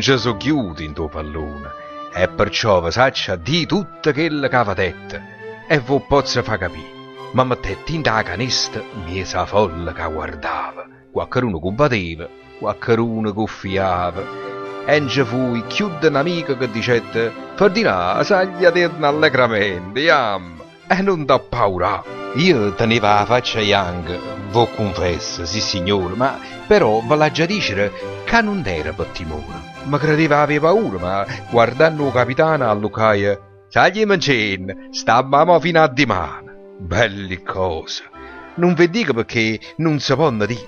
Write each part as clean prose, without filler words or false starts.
Nce so' ghiuto 'int' 'o pallone e perciò ve saccio a dì tutto chello ca vedette e v'o pozzo fa capì. Me mettette 'int' 'a canesta 'mmiez' 'a folla ca guardava, quaccheruno cumbateva, quaccheruno cuffiava e nce fui cchiù de n'amico che dicette, Ferdinà, sagliatenne allegramente, jammo! E nun t'appaurà! Io teneva 'a faccia janca, v'o cunfesso, sissignore, ma però ve l'aggia dicere ca nun era pe timore. Me credeva 'e ave paura, ma guardanno 'o capitano alluccaje, Sagliemmencenne, stammo 'a mo fino a dimane! Belli ccose! Nun ve dico pecché nun se ponno dì.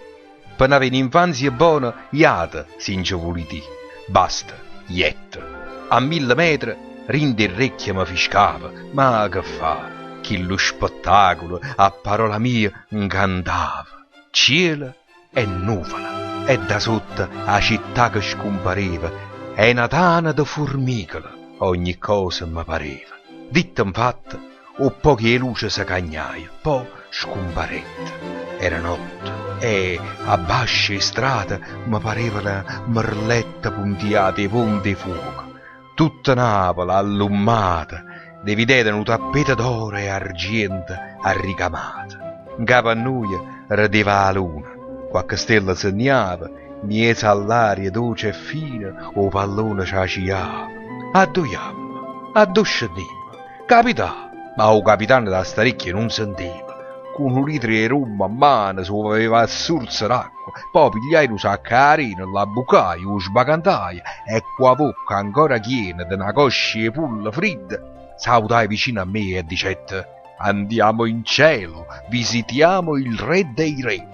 Pe n'avé n'infanzia bona, jate si nce vulite ì. Basta, jette. A mille metre, dint' 'e rrecchie me fiscava, ma che fa, chillu spettaculo, a parola mia, 'ncantava. Cielo e nuvola, e da sotto 'a città che scumpareva e na tana de furmicole, ogni cosa me pareva. Ditto 'nfatto, 'O ppoco 'e luce se cagnaje, po' scumparette. Era notte e, abbascio 'e strate, me pareva na merletta puntiata 'e ponte 'e fuoco. Tutta Napule allummata, de videte nu tappeto d'oro e argiento arricamato. Ncapo a nuje redeva 'a luna, quacche stella zenniava, mmiezo a ll'aria doce e fina 'o pallone ciaciava. Addò jammo? Addò scennimmo? Capità! Ma 'o capitano da sta recchia nun senteva. Cu nu litro 'e rummo 'mmano s' 'o veveva a surze d'acqua, po' pigliaje nu sacco 'arena, l'abbuccaje, 'o sbacantaje e cu 'a vocca ancora chiena de na coscia 'e pullo fridda, sautaje vicino a me e dicette, Andiamo in cielo, visitiamo il re dei re.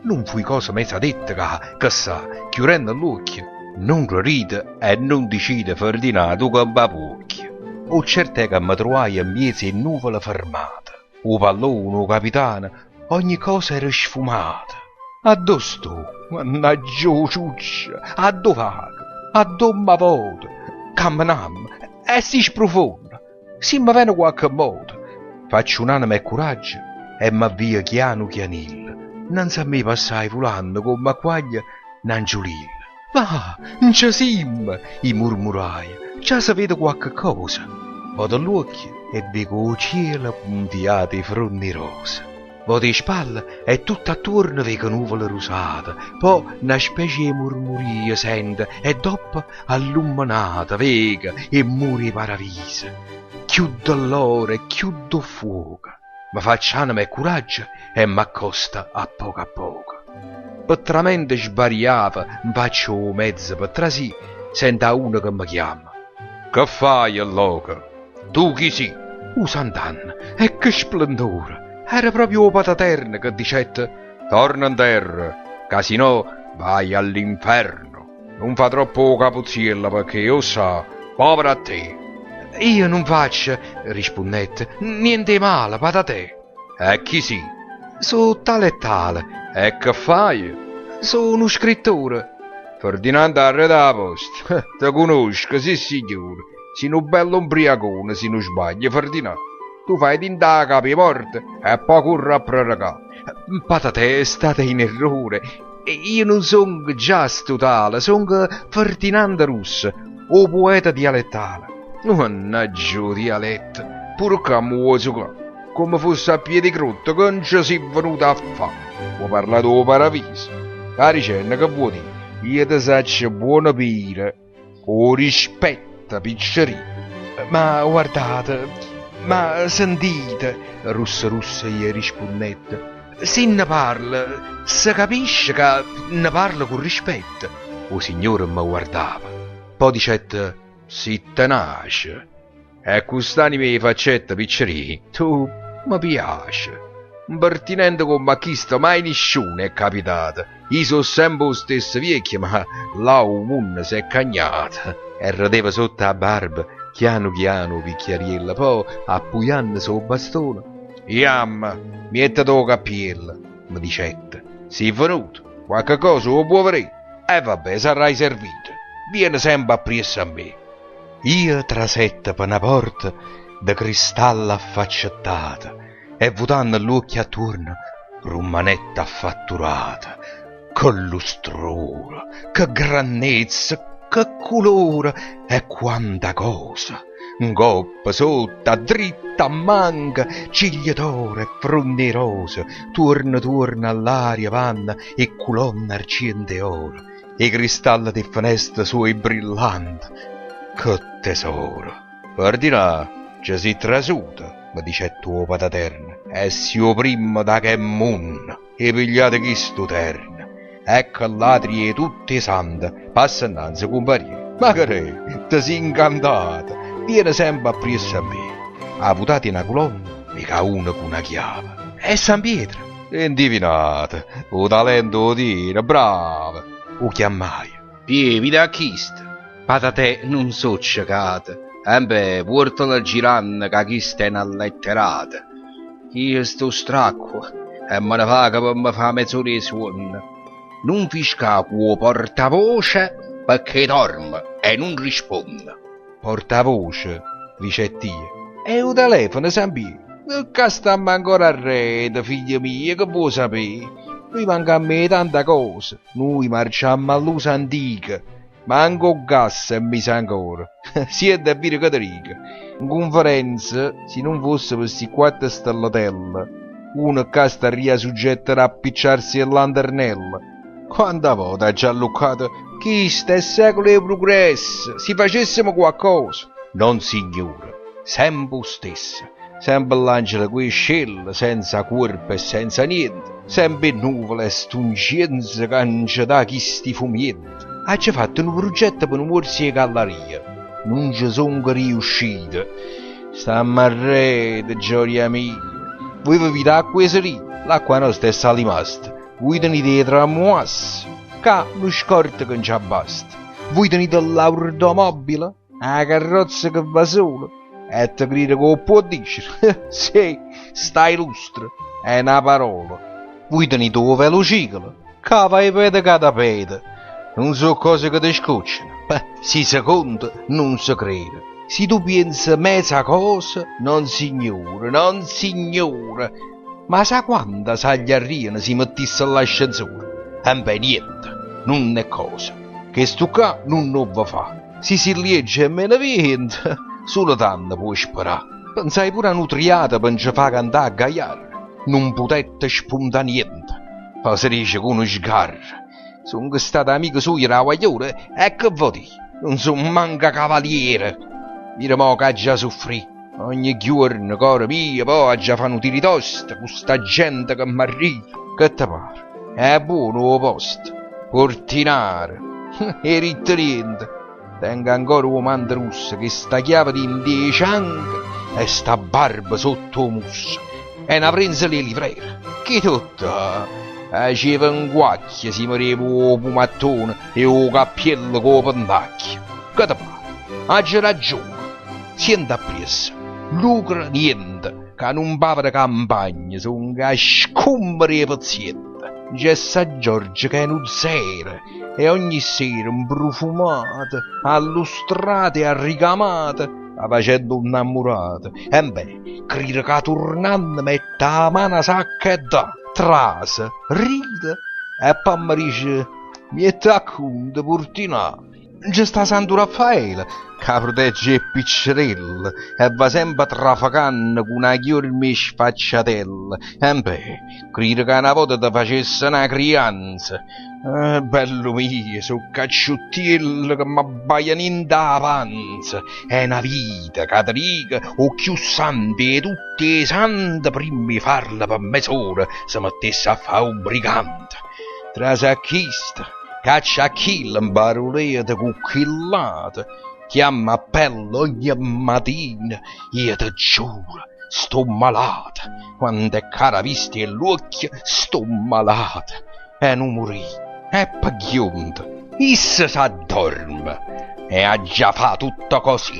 Nun fui cosa meza detta ca, che sa, chiurenno ll'uocchie, nun rerite e nun dicite Ferdinà tu che 'mpapuocchie. 'O ccerto è ca me truvaie 'mmiez' 'e nnuvole fermate, 'o pallone, 'o capitano, ogni cosa era sfumata. Addò sto? Mannaggia 'o ciuccio! Addò vaco? Addò m'avoto? Cammenammo e si sprufonno! Si me vene quacche moto, faccio un'anema e curaggio e m'avvio chianu chianillo, nnanze a me passaje vulanno comm' a quaglia n'angiulillo. Va, nce simmo! I' murmuraje, già se vede quacche cosa. Voto ll'uocchie e veco 'o cielo puntiato 'e fronne 'e rosa. Voto 'e spalle e tutt'attuorno veco nuvole rusate, po' na specie 'e murmurio sento e doppo allummenata veco 'e mmure 'e Paraviso. Cchiù dell'oro e cchiù d' 'o ffuoco. Me faccio anema e curaggio e m'accosto a poco a poco. Pe tramente sbariava 'nfaccia 'o mezzo pe trasì, sento a uno che me chiamma. Che faje lloco? Tu chi si'? Uh Sant'Anna, e che splendore! Era proprio 'o Pataterno che dicette, Torna 'nterra, ca si no vaje all'inferno. Nun fa troppo 'o capuzziello pecché, 'o ssa', povero a te! Io nun faccio, rispunnette, niente 'e male, Patatè. E chi si'? So' tale e tale. E che faje? So' nu scrittore. Ferdinando arret' 'a posta. Te cunosco, sissignore. Si' nu bello 'mbriacone, si nun sbaglio, Ferdinà. Tu faje dint' 'a capa 'e morte e po' curre a prerecà. Patatè, state in errore. Io nun songo già stu tale, songo Ferdinando Russo, 'o pueta dialettale. Mannaggia 'o dialetto, pure ccà m' 'o vuo' zucà? Comme fosse a Piedigrotta che nce si' venuto a ffa'? Vuo' parlà d' 'o paraviso? Va dicenno, che vuo' di'? Io te saccio buono pire 'o rispetto, piccerì. Ma guardate, ma sentite, russo russo io rispunnette, si ne parla, se capisce ca ne parla cu rispetto. 'O signore me guardava, po' dicette, Si tenace. E cu st'anima 'e faccetta, piccerì, tu me piace. Mpertinente comm' a chisto mai nisciuno è capitato. Io so' sempe 'o stesso viecchio, ma là 'o munno s'è cagnato. E redeva sott' 'a barba chianu chianu 'o vicchiariello, po', appuiannose 'o bastone, Jammo, miettete 'o cappiello, me dicette, si' venuto, quacche cosa 'o vuo' vedé? E va be', sarrai servito, viene sempe appriesso a me. Io trasette pe na porta de cristallo affaccettata e vutanno ll'uocchie attuorno rummanette affatturata. Che lustrore, che grannezza, Che culore e quanta cosa! Ncoppa, sotto, a dritta, a manca, giglie d'oro e fronne 'e rosa, tuorno tuorno all'aria vanno 'e cculonne 'argiento e oro, 'e cristalle d' 'e ffeneste so' 'e brillante. Che tesoro! Ferdinà, ce si' trasuto? me dicette 'o Pataterno, e si' 'o primmo da che munno 'e pigliato chistu terno. Ecco ll'atrio 'e tutt' 'e sante, passa nnanze, cumpariè. Ma cher'è? Te si' ncantato? Viene sempe appriesso a me. Avutate na culonna, mica una cu na chiave. È San Pietro! Hê ndivinato! O talento 'o tiene, bravo! O chiammaje. Piè, vide a chisto! Patatè, nun so' cecato. Embè, puortalo giranno ca chisto è n'alletterato. Io sto stracquo e me ne vaco pe me fa mez'ora 'e suonno. Nun fiscà cu 'o portavoce pecché dorme e nun risponne. Portavoce, dicette io, è 'o telefono, San Piè. Ccà stammo ancora arreto, figlio mio, che vuo' sapé? Nuje mancammo 'e tanta cose, nuje marciammo all'uso antico. Manco 'o gas è miso ancora. Siente e vire che te dico. Ncunferenza, si nun fosse pe sti quatte stelletelle, uno ccà starria suggetto ad appicciarse 'e lanternelle. Quanta vote aggio alluccato, Chisto è secolo 'e prugresso, si facessemo quaccosa. Nonsignore, sempe 'o stesso. Sempe ll'angele cu 'e scelle, senza cuorpo e senza niente, sempe 'e nuvole e stu 'ncienzo ca nce dà chisti fumiente. Aggio fatto nu prugetto pe nu muorzo 'e galleria, nun ce songo riuscito. Stammo arreto, gioia mia. Vuje vevite acqua 'e Serino? L'acqua nosta è salimasta. Vuje tenite 'e trammuasse? Ccà nu scorteco nce abbasta. Vuje tenite ll'automobile? 'A carrozza che va sola? E te crire che 'o può dicere? Sì, stai lustro, è na parola. Vui tenite 'o velocicolo, ca va 'e pede catapede. Nun so' cose che te scocciano? Beh, si se conta, nun se crere. Si tu pienze meza cosa, nonsignore, nonsignore. Ma sa quanta sagliarriano si mettisse l'ascensore? Embè niente, nun è cosa. Chestu ccà nun 'o va fa. Si si liegge e mene viento, sulo tanno puo' sperà. Pensaje pure a nu triato pe nce fa cantà a Gaillard, nun putette spuntà niente, po' se dice ch'uno sgarra. Songo stato amico sujo d' 'a guagliona e che vo' di', nun so' manco cavaliere. Vire mo' ch'aggia suffrì, ogni ghiuorno, core mio, po' aggia fa nu tiritosto cu sta gente che m'arride. Che te pare? È buono 'o posto. Portinaro. 'E ritto niente. Tengo ancora 'o manto russo, chesta chiave dint' 'e cianche e sta barba sotto 'o musso. È na vrenzola 'e livrera. Chi tutto faceva 'nguacchio si mereva 'o pumattone e 'o cappiello cu 'o pentacchio. Che te pare? Aggio ragione. Siente appriesso. Lucro niente. Ca nun pava de campagna, songo 'a scumma d' 'e pezziente. Nc'è San Giorgio ca è nu zero e ogni sera 'mprufumata, allustrata e arricamata, va facendo 'o 'nnammurato. Embè, crire ca turnanno mette 'a mano 'a sacca e dà, trase, ride e po' me dice, Miette a cunto, purtinà. Nce sta Santu Raffaele ca prutegge 'e ppiccerelle e va sempe trafecanno cu na chiorma 'e sfacciatelle. Embè, crire ca na vota te facesse na crianza? Eh, bellu mio, so' cacciuttielle ca m'abbaiano 'int' 'a panza. È na vita ca te dico, 'o cchiù santo 'e tutte 'e sante primma 'e farla pe mez'ora se mettesse a fà 'o brigante. Trase a chisto. Caccia a chillo, 'mbaruléate cu chill'ato, chiamma appello ogne matina, io te giuro, sto malato, quant'è cara 'a vista 'e ll'uocchie, sto malato, e nu murì, è pe ghiunta, isso s'addorme e aggia fà tutto così.